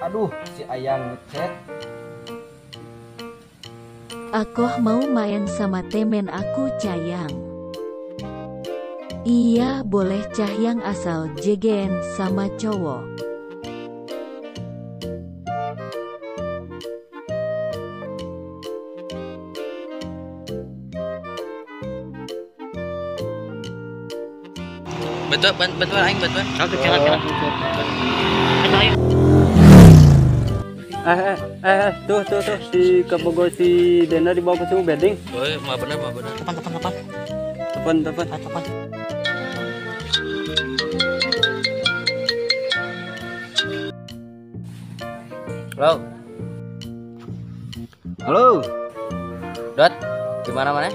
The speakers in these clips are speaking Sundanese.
Aduh, si Ayang ngechat. Aku mau main sama temen aku Cayang. Iya boleh Cahyang asal JGN sama cowok. Betul, bantuan aing, bantuan. Oke, jalan. Ayo. Tuh si kabogo si Dena dibawa ke suhu bedding. Oh, mah bener. Tepan. Tepan. Halo. Halo. Dot, gimana mana?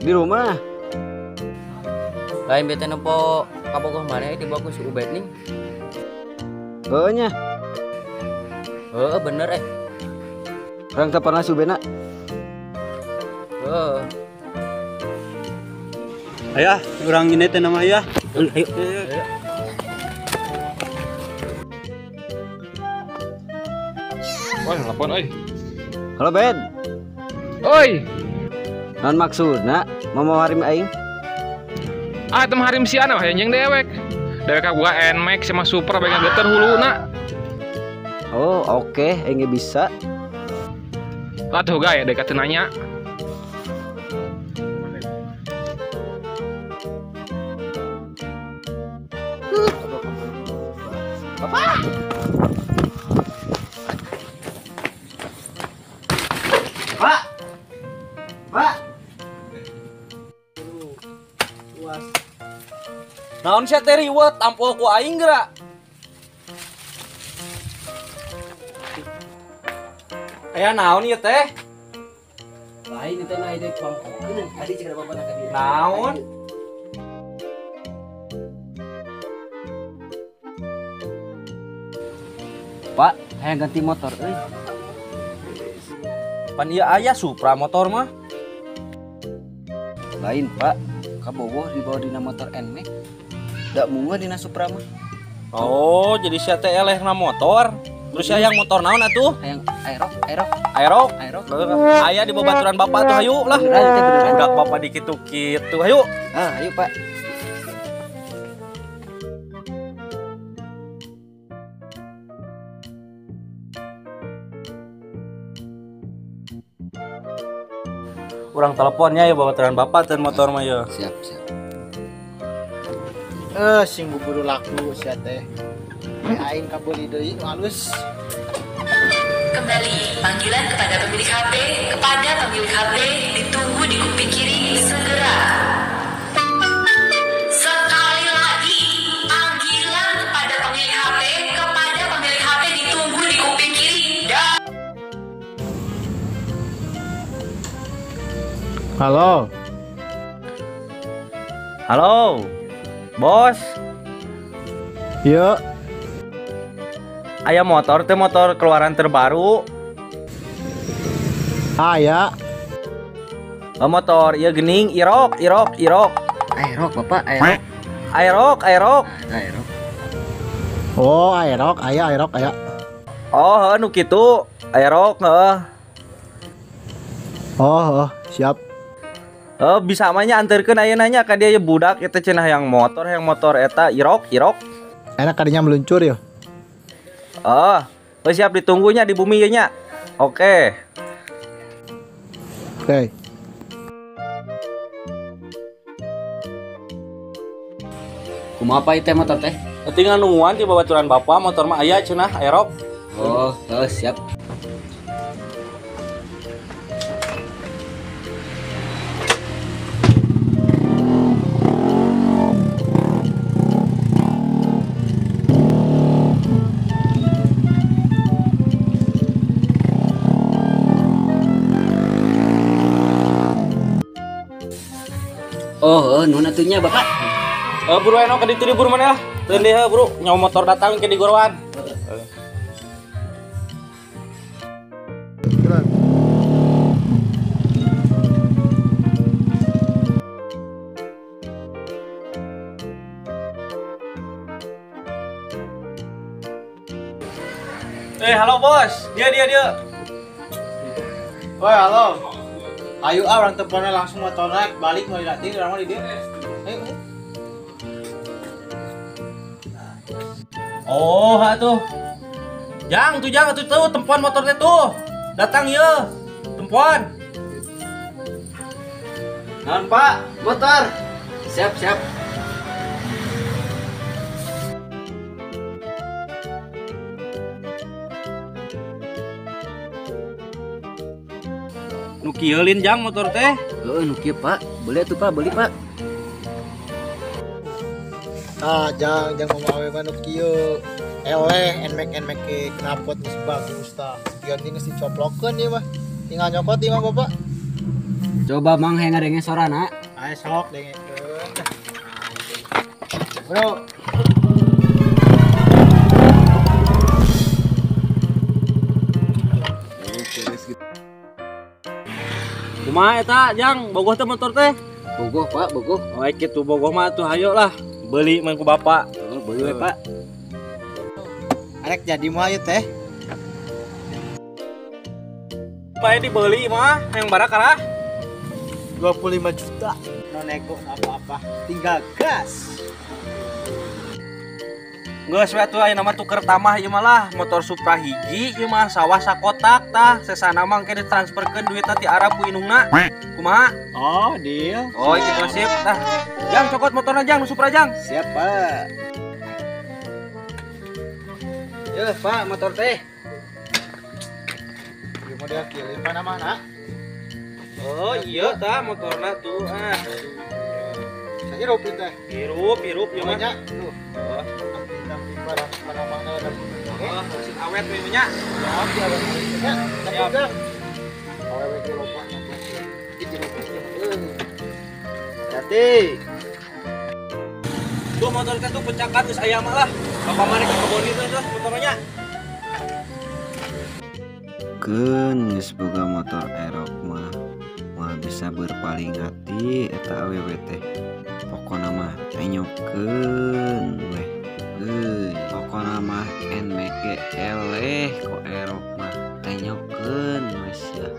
Di rumah. Lain bete nempo kabogoh mana dibawa ke suhu bedding. Heeh nya. Heeh bener Orang tak pernah subena. Heeh. Ayah, orang ini teh nama ayah. Ayo. Wah, telepon euy. Halo, Ben. Oi. Naon maksudna? Mau harim aing? Ah, tem harim si ana mah jeung dewek. Dewek gua Nmax sama Supra bae geter huluna. Oh, oke, aing bisa. Atuh gae dek teu nanya. Bapak. Pak. Pak. Naon sia teh riwet tampol ku aing geura. Aya naon ieu teh? Lain teh na ide pangkokeun, tadi cek bapak ka dieu. Naon? Pak, hayang ganti motor euy. Pan ieu aya Supra motor mah. Lain, Pak. Kabogoh dibawa dina motor Nmax. Dak munga dina Supra mah. Oh, jadi sia teh elehna motor. Terus hayang motor naon atuh? Hayang Aerox. Aya di babaturan bapak tuh hayu lah. Beneran. Budak bapak dikitu-kitu hayu. Ah, hayu Pak. Urang teleponnya ya babaturan bapak teu motor mah ya. Siap. Sing buburu laku sia teh. Aing kabeli deui halus. Kembali panggilan kepada pemilik HP, kepada pemilik HP ditunggu di kuping kiri segera. Sekali lagi, panggilan kepada pemilik HP, kepada pemilik HP ditunggu di kuping kiri. Halo. Halo. Bos. Iya. Aya motor teh motor keluaran terbaru. Aya. Oh, motor ieu geuning Irok. Aerok Bapak, Aerok. Aerok. Aerok. Oh, Aerok, aya Aerok aya. Oh, heuh nu kitu. Aerok heuh. Oh, siap. Oh, bisa mah nya anterkeun ayeuna nya ka dieu ye budak eta cenah hayang motor eta Irok. Enak kadinya meluncur ya. Oh, siap ditunggunya di bumi ye nya. Oke. Oke. Kumaha apa ieu motor teh? Tinggal nungguan di babaturan bapak motor mah aya cenah Aerox. Oh, siap. Oh, nuhun atunya Bapak. Buru eno ka ditu di buru mana lah. Teu deui buru, nyawa motor datang ke di gorowan. Halo bos. Dia. Woi, halo. Ayo ah orang teleponnya langsung motor naik balik mau dilatih orang mah di dia. Ayo. Oh, atuh. Jang tuh jang atuh tuh tempuan motor teh tuh. Datang ye. Tempuan. Naon, Pak? Motor. Siap, siap. Nu kieu lin jang motor teh. Heeh, nu kieu, Pak. Beli atuh, Pak, beli, Pak. Ah, jang mau awe mah nu kieu. Eleh enmek ke knalpot geus bagus tah. Spion geus dicoplokeun ieu mah. Tinggal nyokot ieu mah Bapak. Coba Mang hayang ngadenge sorana. Ayo sok dengekeun. Bro. Kumaha eta jang bogoh teh motor teh? Bogoh, Pak, bogoh. Oh, kitu bogoh mah atuh hayo lah. Beli mah ku bapak. Oh, beli we, Pak. Arek jadi mah ieu teh. Bae dibeli mah yang barak arah 25 juta. No nego apa-apa, tinggal gas. Geus we atuh ayeuna mah tuker tamah ieu mah lah, motor Supra hiji ieu mah sawah sakotak tah, sesana mah engke ditransferkeun duitna ti Arab ku indungna. Kumaha? Oh, deal. Oh, kitu sip tah. Jang cokot motorna jang nu Supra jang. Siap, Pak. Yeuh, Pak, motor teh. Ieu model kieu mana-mana. Oh, iya tah motorna tuh ah. Hirup ieu teh. Hirup ieu mah. Tuh. Oh. Oh, mesin awet we nya. Siap, awet nya. Siap. Awewe ge loba nya. Hati. Tuh motor teh tuh pecakan geus aya mah lah. Bapak mah rek ka kebon itu tuh motornya. Keun geus boga motor Aerox mah moal bisa berpaling hati eta awewe teh. Pokona mah tenyokeun weh. Euy, pokona mah NMAX ge eleh ku Aerox mah tenyokeun we sia.